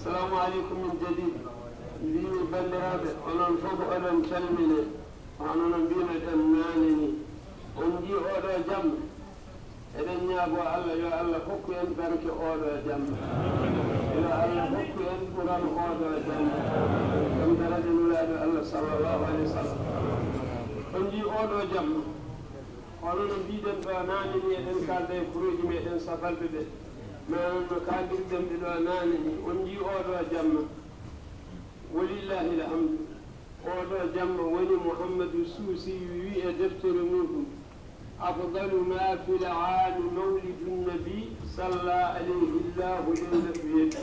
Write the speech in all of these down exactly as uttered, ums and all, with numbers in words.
Assalamu aleykum min jadid. Mbimi banndiraaɓe, onon fof oɗon calmine. Hono no mbinoɗen naane ni, on njii oɗo jamma? Eɗen ñaago Allah, yo Allah hokku en barke oɗo jamma. Yo Allah hokku en ɓural oɗo jamma. Ɗum daraja Nulaaɗo Allah sallallahu alaihi wasallam. On njii oɗo jamma? Hono no mbiɗen ɗo naane ni, eɗen kalda e kureeji meɗen sabalɓe ɓe. Manan no kaaldirɗen ɓe ɗo naane ni, on njii oɗo jamma? Walillahi alhamdu. Oɗo jamma woni Muhammadu Suusi wi e deftere muɗum, "Afdalu ma fil aami mawlidu nabi, salla alayhi llahu laylatu yadi."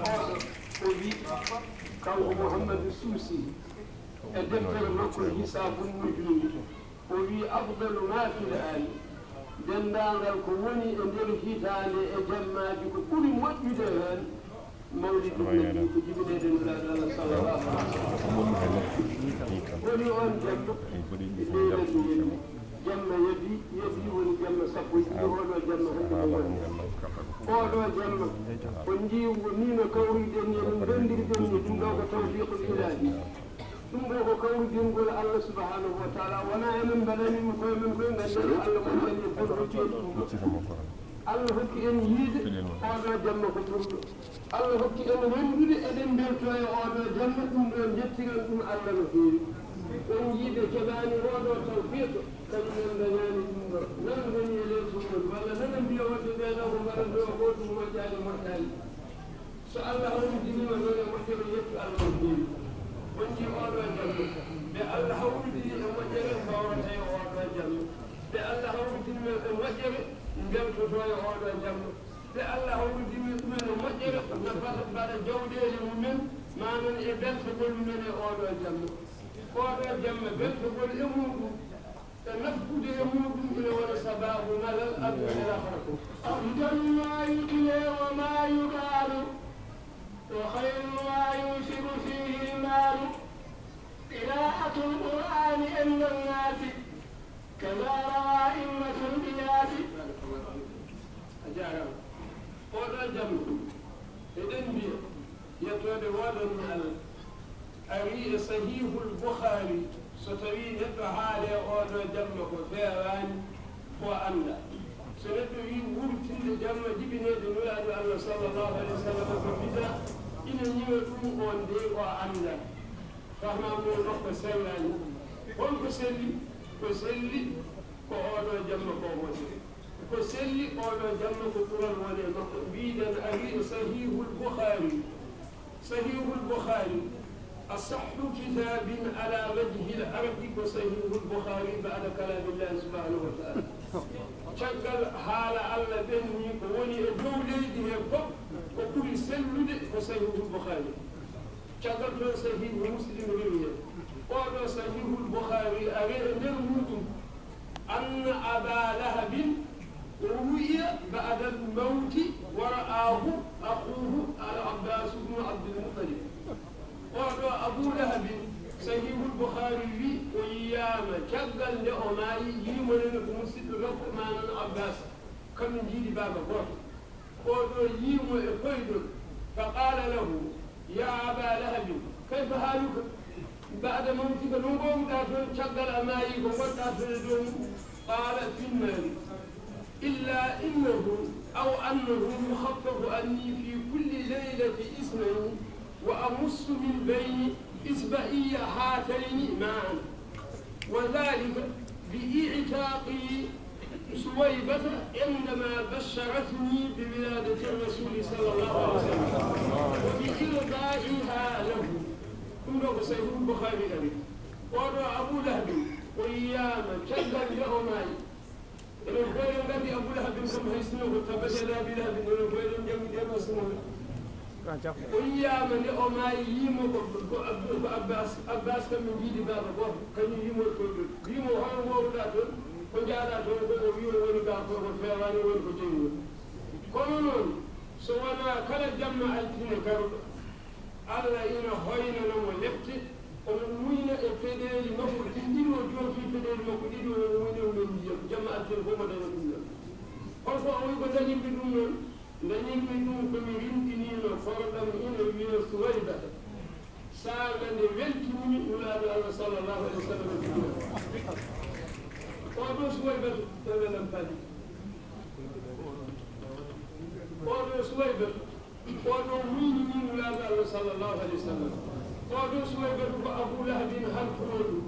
Oɗo o wi, kanko Muhammadu Suusi, e deftere makko Hisaabun Nujuumi, o wi, "Afdalu ma fil aami." Denndaangal ko woni e nder hitaande e jammaaji ko ɓuri moƴƴude heen, mawlidu nabi, ko jibineede Nulaaɗo Allah sallallahu alaihi wasallam. Woni on jamma, leylatul yadi. Jamma yadi, yadi woni jamma sappo e ɗiɗi, oɗo jamma hannde mo woni. Oɗo jamma, ko ndi woni no kawruɗen ni, no nganndirɗen ni, ɗum ɗo ko tawfiqul ilahi. Ɗum ɗo ko kawridingol Allah subhanahu wa taala, wona enen mbaɗani ɗum koye men koye, ngannduɗen Allah moƴƴani en fof hokki en ɗum. Allah hokki en yiide oɗo jamma ko ɓurɗo. Allah hokki en wondude, eɗen mbelto e oɗo jamma, ɗum ɗo njettiren ɗum Allah no feewi. On yiiɓe keɓaani oɗo tawfiq, kañum en dañaani ɗum ɗo. Nan ngoni e leydi mum, walla nana mbiya wonde ɓeeɗo ko mbaɗa ɗo ko ɗum moƴƴaani, moƴƴaani. So Allah hawridiniima noon e moƴƴere, yettu Allah no feewi. On njii oɗo jamma, ɓe Allah hawridini e moƴƴere, mbawrata e oɗo jamma. Ɓe Allah hawridini e moƴƴere, mbeltoto e oɗo jamma. Ɓe Allah hawridini ɗumen e moƴƴere, nafa-, mbaɗa jawɗeele mumen, manan e beltogol mumen e oɗo jamma. Oɗo jamma, beltogol e muɗum, e nafkude e muɗum ina wona sabaabu malal aduna e laakhara fof. أفضل ما يتلى وما يقال، وخير ما ينشر فيه المال، قراءة القرآن عند الناس، كما روى أئمة القياس. A jaaraama. Oɗo jamma, eɗen mbiya, yettoode woodani Allah. Ari e Sahihul Bukhari, so tawii neɗɗo haale oɗo jamma ko feewaani, o annda. So neɗɗo wii wurtinde jamma jibineede Nulaaɗo Allah sallallahu alaihi wasallam ko bida, ina ñiwa ɗum, on de o annda. Fahmaamuya makko sellaani. Hol ko selli? Ko selli ko oɗo jamma ko woni. Ko selli oɗo jamma ko ɓural woni e makko. Mbiɗen ari e Sahihul Bukhari. Sahihul Bukhari, asahhu kitabin ala wajhil ardi ko Sahihul Bukhari ba'da kalamillahi subhanahu wa ta'ala. Caggal haala Allah ɓenni ko woni e dow leydi he fof, ko ɓuri sellude ko Sahihul Bukhari. Caggal toon Sahihu Muslim rewi heen. Oɗo Sahihul Bukhari ari e nder muɗum, anna Aba Lahabin ru'iya ba'dal mawti wa ra'ahu akhuhu al Abbas ibn Abdul Muttalib. Oɗo Abu Lahabin, Sahihul Bukhari wi, o yiyaama caggal nde o maayi, yiimo nene ko musidɗo makko, manan Abbas, kamɓe njiidi baaba gooto. Oɗo yiimo e koyɗol, fa qala lahu, ya Aba Lahabin, kayfa haluka? Ba'da mawtika, no ngoomuɗaa toon caggal a maayi, ko ngonɗaa toon e dow mum? Qala, fi nnaari. Illa innahu, aw annahu yukhaffafu anni fi kulli laylati isnayni wa amussu min bayni isba'ayya hatayni ma'an. Wa dhalika bi i'taqi Suwaybata indama basharatni bi wiladati rasuli sallallahu alaihi wasallam wa bi irda'iha lahu. Ɗum ɗo ko Sahihul Bukhari ari. Oɗo Abu Lahabi, o yiyaama caggal nde o maayi. Enen fof eɗen nganndi Abu Lahabin kam, hay sinno ko tabbat yadaa Abi Lahabin, enen fof eɗen njanngi ɗeen o sinno. O yiyaama nde o maayi, yiimo ko, ko Abdu-, ko Abbas. Abbas kam min njiidi baaba gooto, kañum yiimo e koyɗol. Wiimo, "Hono ngoowuɗaa toon? Ko njaaɗaa toon?" Ko o wii o woni gaa ko, ko feewaani, woni ko jeyi woni. Kono noon, so wonaa kala jamma altine garuɗo, Allah ina hoynana mo lepte, omo muyna e peɗeeli makko ɗin ɗiɗi, o joofi peɗeeli makko ɗiɗi, o muyna, o muyna ndiyam. Jamma altine fof mo daña ɗum ɗon. Holko o wi ko dañirmi ɗum noon? Dañirmi ɗum ko mi rinɗiniino korɗo Suwaybata, saanga nde weltinimi Nulaaɗo Allah sallallahu alayhi wa sallam. Oɗo Suwaybata, ɗo welan paali. Oɗo Suwaybata, oɗo muynini Nulaaɗo Allah sallallahu alayhi wa sallam. Oɗo Suwaybata ko Abu Lahabin halfuɗo ɗum.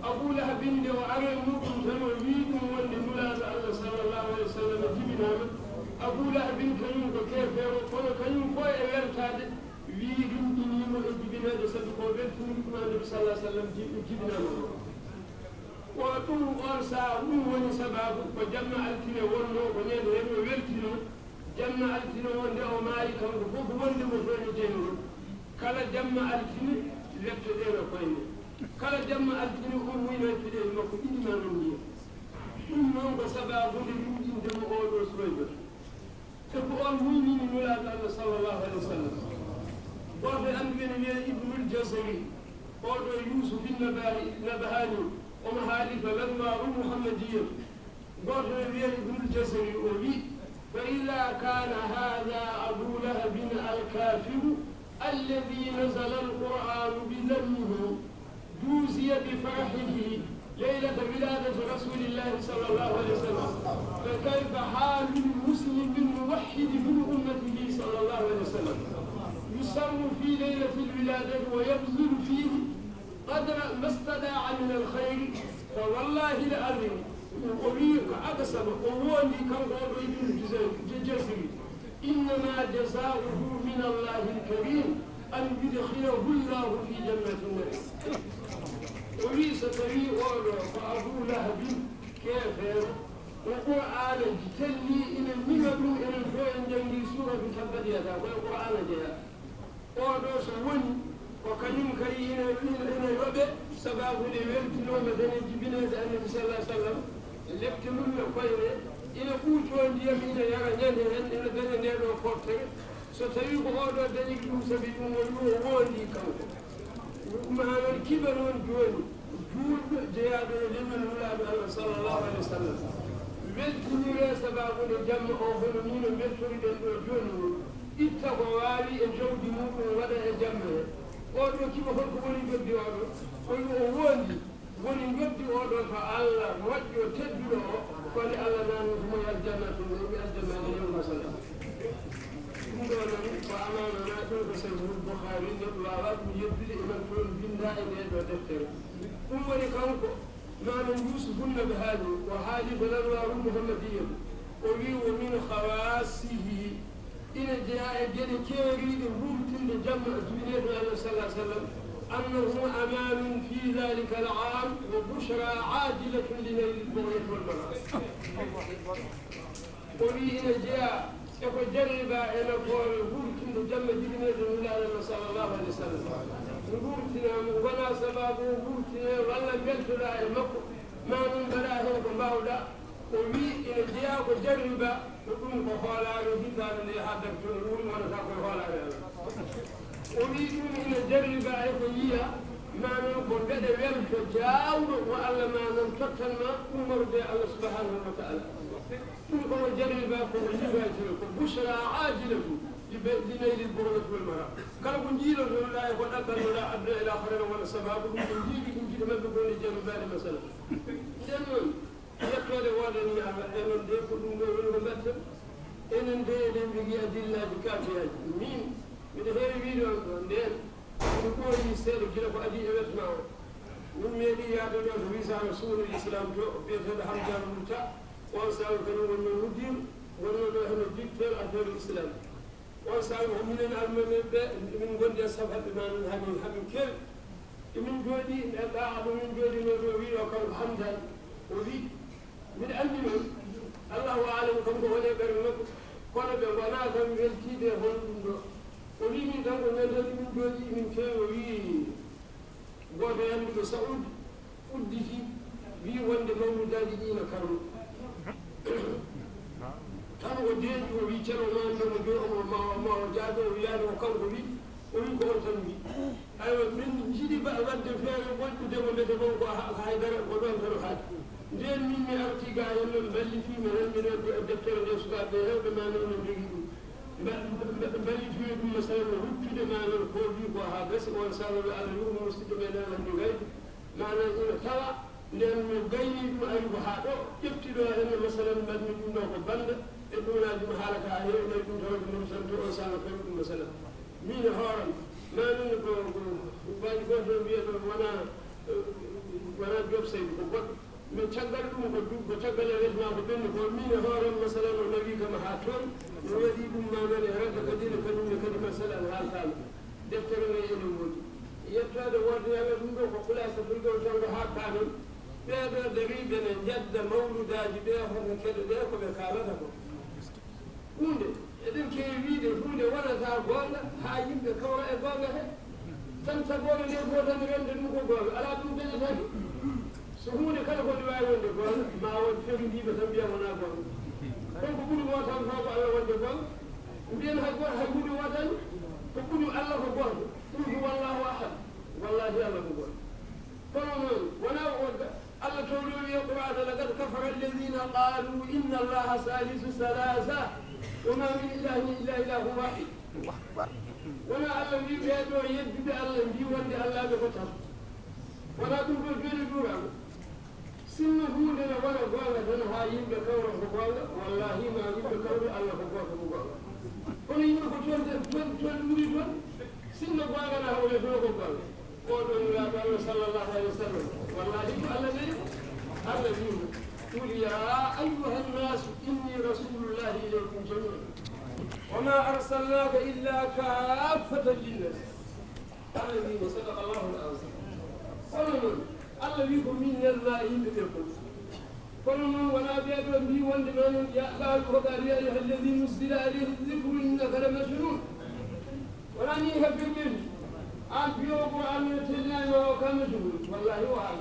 Abu Lahabin nde o ari e muɗum tan o wii ɗum wonde Nulaaɗo Allah sallallahu alayhi wa sallam jibinaama. Abu Lahabin kañum ko keefeero, kono kañum fof e weltaade wii ɗum ɗiniimo e jibineede, sabi ko weltini ɗum Annabi sallallahu alayhi wa sallam ji-, jibinaama o. Ko ɗum on sahaa, ɗum woni sababu ko jamma altine wonnoo, ko ñande heen o weltinoo. Jamma altine o nde o maayi kanko fof wonde mo feeño jeyngol. Kala jamma altine lepte ɗe no koyne. Kala jamma altine o muynoy peɗeeli makko ɗiɗi ma non ndiyam. Ɗum noon ko sababu nde luuɗinde mo oɗo Suwayba. Te ko on muynini Nulaaɗo Allah sallallahu alayhi wa sallam. Gooto e annduɓe ne wiyee Ibnul Jazari, oɗo Yuusuf Nabahi-, Nabahani, omo haali to Lanwaarul Muhammadiyya. Gooto ne wiyee Ibnul Jazari, o wi, فإذا كان هذا أبو لهب الكافر الذي نزل القرآن بذمه جوزي بفرحه ليلة ولادة رسول الله صلى الله عليه وسلم، فكيف حال المسلم الموحد من أمته صلى الله عليه وسلم؟ يسر في ليلة الولادة ويبذل فيه قدر ما استطاع من الخير، فوالله العظيم، o wi ko aqsama, o wondi kanko oɗo Ibnul Jazari, إنما جزاؤه من الله الكريم أن يدخله الله في جنات النعيم. O wi so tawi oɗo ko Abu Lahabi, keefeero, o Qur'aana telli ina miña ɗum, enen fof en janngi suuratu Tabbat Yadaa, ko e Qur'aana jeyaa. Oɗo so woni, ko kañum kadi ina, ina, ina yoɓe, sababu nde weltinooma tan e jibineede Annabi sallallahu alaihi wasallam, lepte mum no koyne, ina ɓuucoo ndiyam, ina yara ñande heen, ina daña nde ɗo foftere. So tawi ko oɗo dañi ɗum, sabi ɗum woni o wondi kanko. Ɗum haa noon kiba noon jooni, juulɗo jeyaaɗo e leñol Nulaaɗo Allah sallallahu alaihi wasallam, weltinire sababu nde jamma o, hono nii no mbeltoriɗen ɗo jooni ni. Itta ko waawi e jawdi muɗum waɗa e jamma he. Oɗo kiba holko woni njoɓdi oɗo? Kono o wondi, woni njoɓdi oɗo to Allah moƴƴo tedduɗo o, ko nde Allah naamni mo yo aljanna to, o wi aljanna e yewma sallam. Ɗum ɗo noon ko amaana na, ɗum ko Sahihul Bukhari, neɗɗo waawaa ɗum yeddude e man, ko ɗum binndaa e ndee ɗo deftere. Ɗum woni kanko, maana Yuusuf Nabahani, o haali ko Lanwaarul Muhammadiyya, o wi, ومن خواصه, ina jeyaa e geɗe keeriiɗe wurtinde jamma jibineede Allah sallallahu alaihi wasallam, أنه أمان في ذلك العام وبشرى عاجلة لنيل البغية والمرام. O wi ina jeyaa e ko jarriba e nafoore wurtinde jamma jibineede Nulaaɗo Allah sallallahu alaihi wasallam. Wurtinaama, wona sababu wurtine walla mbeltoɗaa e makko, ma ɗum mbaɗa heen ko mbaawɗaa. O wi ina jeyaa ko jarriba, ko ɗum ko hoolaare hitaande nde haa darto o wuuri wonata koye hoolaare Allah. O wi ɗum ina jarriba e ko yiya, ma noon ko mbeɗe welto jaawɗo mo Allah ma noon tottan ma ummarude Allah subhanahu wa ta'ala. Ɗum ko jarriba, ko yiwaytino, ko bushra aajilatu li be-, li naylil bughya wal mara. Kala ko njiilotoɗaa e ko ɗaɓɓanoɗaa aduna e laakhara wona sababu ɗum, ko njiiɗi ɗum gite maɓɓe ko woni jarribaade masala. Nden noon, yettoode woodani Allah, enen de ko ɗum ɗo woni ko mbaɗten. Enen de eɗen njogii adillaaji kaafiyaaji. Min, miɗo heewi wiide on ɗo, ndeen, miɗo ɓooyi seeɗa gila ko adii e wetma o. Min meeɗi yaade ɗo to wisaano suuno Islam to, biyeteeɗo Hamdan Wul Tah, on saawi kañum wonno mudir, wonno ɗo heno directeur affaire Islam. On saawi ko minen almameeɓe ɓe, min ngondi e safaɓe ma min hamin, hamin keewi. Emin njooɗi, ɓe ɗa, aɗo min njooɗinoo ɗo, wiɗo kanko Hamdan, o wi, miɗo anndi noon, Allahu aalam, kanko woni e ɓernde makko, kono ɓe ngonaa tan weltiide e hono ɗum ɗo. O wi min tan ko noon tan emin njooɗi, emin keewi, o wi, gooto e annduɓe Saudi udditi, wi wonde mawludaaji ɗi ina karmi. Tan o deeƴi, o wi, "Ceerno, ma nde mo jo-, mo, ma, ma o jaado?" O wiyaani ko kanko wi, o wi, "Ko on tan wi." Aywa, min njiɗi ba-, waɗde feere moƴƴude mo, mbete bon ko ha-, haydara, ko ɗon tan o haadi. Ndeen min mi arti ga heen noon, mballifii mi heen, miɗo de-, deftere nde sukaaɓe heewɓe ma noon no njogii ɗum. Mba-, mba-, mba-, mballifii mi ɗum, masalan, no ruttude ma noon, Haa gasi, on saabi Allah yurmo musidɗo meɗen Alhaji Gaydu, maanaam ina tawa, nden no gayni ɗum ari ko haa ɗo, ƴefti ɗo, en masalan, mbaɗmi ɗum ɗo ko bannda, e ɗumnaaji mo haalata haa heewi, nayi ɗum tawde mum tan to on saabi fawi ɗum masalan. Min e hooram, maanaam ko, ko waaji gooto mbiyata wona, eh, wona Joop Saydu, ko goɗɗo. Min caggal ɗum ko du-, ko caggal e resma ko ɓenni ko, min e hooram masalan o nawi kam haa toon, mi waɗi ɗum maanaam e ragga kadi ne kañum ne kadi masalan haaltaama. Deftere nde ene woodi. Yettoode woodniyaaɓe ɗum ɗo ko Khulasatul Gawhar tan ko haa kaanam. Ɓee ɗo dariiɓe ne njedda mawludaaji ɓe hono keɗoɗe ko ɓe kaalata ko. Huunde, eɗen keewi wiide huunde wonata goonga haa yimɓe kawra e goonga he. Tan tagore nde gooto tan rende ɗum ko goonga. Alaa ɗum dañataake. So huunde kala ko ɗi waawi wonde goonga, ma won fewndiiɓe tan mbiya wonaa goonga. Kono ko ɓuri wootan ko ko Allah wonde goonga. Mbiyen hay gooto, hay huunde wootani. Ko ɓuri Allah ko gooto. Ɗum ko wallahu ahad. Wallahi Allah ko gooto. Kono noon, wonaa o wodda. Allah towɗo wiya Qur'aana, "Laqad kafara alladhina qalu inna Allaha salisu salasa, wa ma min ilahin illa ilahun wahid." Wonaa Allah wi ɓee ɗo yedduɓe Allah mbi wonde Allah ɓe ko tan. Wonaa ɗum ɗo jooni duuraama. Sinno huunde ne wona goonga tan haa yimɓe kawra ko goonga, wallahi ma yimɓe kawru Allah ko gooto ko goonga. Kono yimɓe ko toon, toon, toon ɗuuri toon. Sinno goonga na hawre toon ko goonga. Oɗo Nulaaɗo Allah sallallahu alayhi wa sallam, wallahi ko Allah neli mo. Allah wi mo, "Qul ya ayyuha nnasu inni rasulullahi ilaykum jami'an. Wa ma arsalnaka illa kaffatan linnas." Allah wi mo, "Sadaqa Allahu al-azim." Kono noon, Allah wi ko min nelna e yimɓe ɓe fof. Kono noon wonaa ɓee ɗo mbi wonde noon, ya, ɓaawi ko ɓaawi, ya ayyuha alladhi nuzzila alayhi dhikru innaka la majnun. Wonaa ni hebbirɓe mbi, aan mbiyo ko aan no tellinaani ma o kam majnun. Wallahi o aan.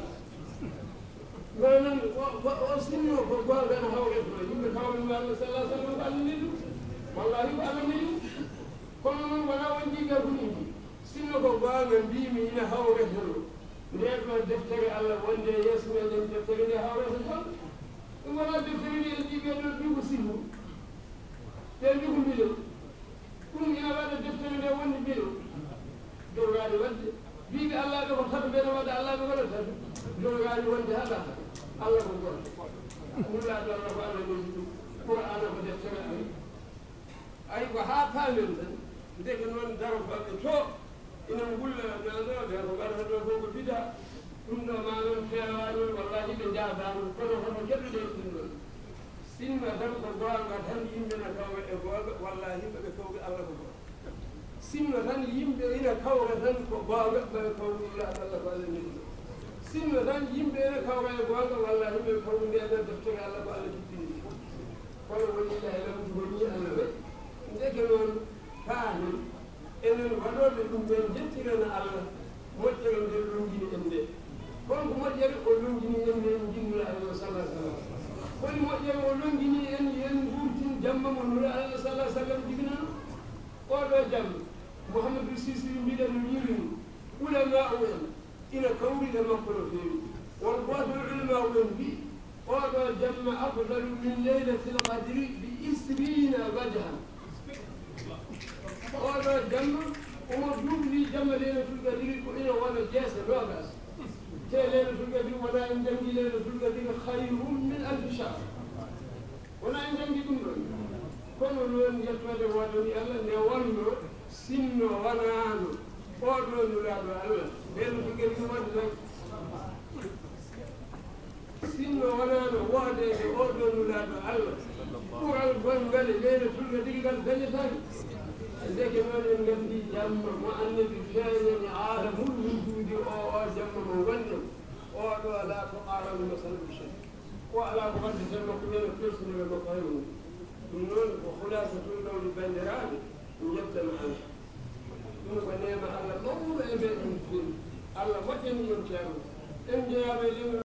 Maanaam o, o, o sinno ko goonga no hawre ɗo. Yimɓe kawri ma Allah sallallahu alaihi wasallam ko Allah neli ɗum. Wallahi ko Allah neli ɗum. Kono noon wonaa on jiiga ko ɗum. Sinno ko goonga mbimi ina hawre ɗo. Ndee ɗoo deftere Allah wonde e yeeso meɗen, deftere nde hawrata toon. Ɗum wonaa deftere nde en ɗiɓe ɗo duuɓi sinno. Ɓe ndugu mbilo. Ɗum ina waɗa deftere nde wonde mbilo. Dogaani waɗde. Wiiɓe Allah ɓe ko tato, ɓe no waɗa Allah ɓe wona tato. Dogaani wonde haɗa. Allah ko gooto. Nulaaɗo Allah ko Allah neli ɗum. Qur'aana ko deftere Allah. Ay, ko haa paamen tan, ndeke noon darotooɓe to, ina ngulla nanooɓe ko mbaɗata ɗo ko, ko bida, ɗum ɗo ma noon feewaani, wallahi ɓe njaabaani, kono hono keɗoɗen ɗum ɗon. Sinno tan ko goonga tan, yimɓe na kawra e goonga, wallahi ɓe kawri Allah ko gooto. Sinno tan yimɓe ina kawra tan ko goonga, ɓe kawri Allah ko Allah neli. Sinno tan yimɓe ina kawra e goonga, wallahi ɓe kawri nde ɗo deftere Allah ko Allah jippini. Kono woni ila e lamɗi woni Allah we. Ndeke noon, kaa noon, enen waɗooɓe ɗum ɓe njettirana Allah, moƴƴere nde longini en nde. Kono ko moƴƴere o longini en nde en jinnula Allah sallallahu alaihi wasallam. Woni moƴƴere o longini en, yen nguurtin jamma mo nula Allah sallallahu alaihi wasallam jibinano. Oɗo jamma, Muhammadu Sisiri mbiɗen wiirini, ulama'u en, ina kawri e makko no feewi. Won gooto e ulama'u en mbi, oɗo jamma afdalu min laylatil qadri bi isrina wajhan. Oɗo jamma, omo duuɓi jamma laylatul qadri ko ina wona jeese noogas. Te laylatul qadri wona en janngi laylatul qadri khayrun min alfi shahr. Wona en janngi ɗum ɗon. Kono noon, yettoode woodani Allah nde wonno, sinno wonaano oɗo nulaaɗo Allah, nden ko gari wonde tan. Sinno wonaano woodeede oɗo nulaaɗo Allah, ɓural gonngal e leylatul qadri ngal dañataake. Ndeke noon en nganndi jamma mo Annabi feeñani aalamul wujuudi o, o jamma mo wonno, oɗo alaa ko aalamul masalul shay. O alaa ko waɗde tan makko, wiyana personnel makko hay huunde. Ɗum noon ko khulasatul qawli, banndiraaɓe, mi yettana Allah. Ɗum ko neema Allah mawɗo e meɗen fini. Allah moƴƴani en ceerno. En njeyaama e leñol.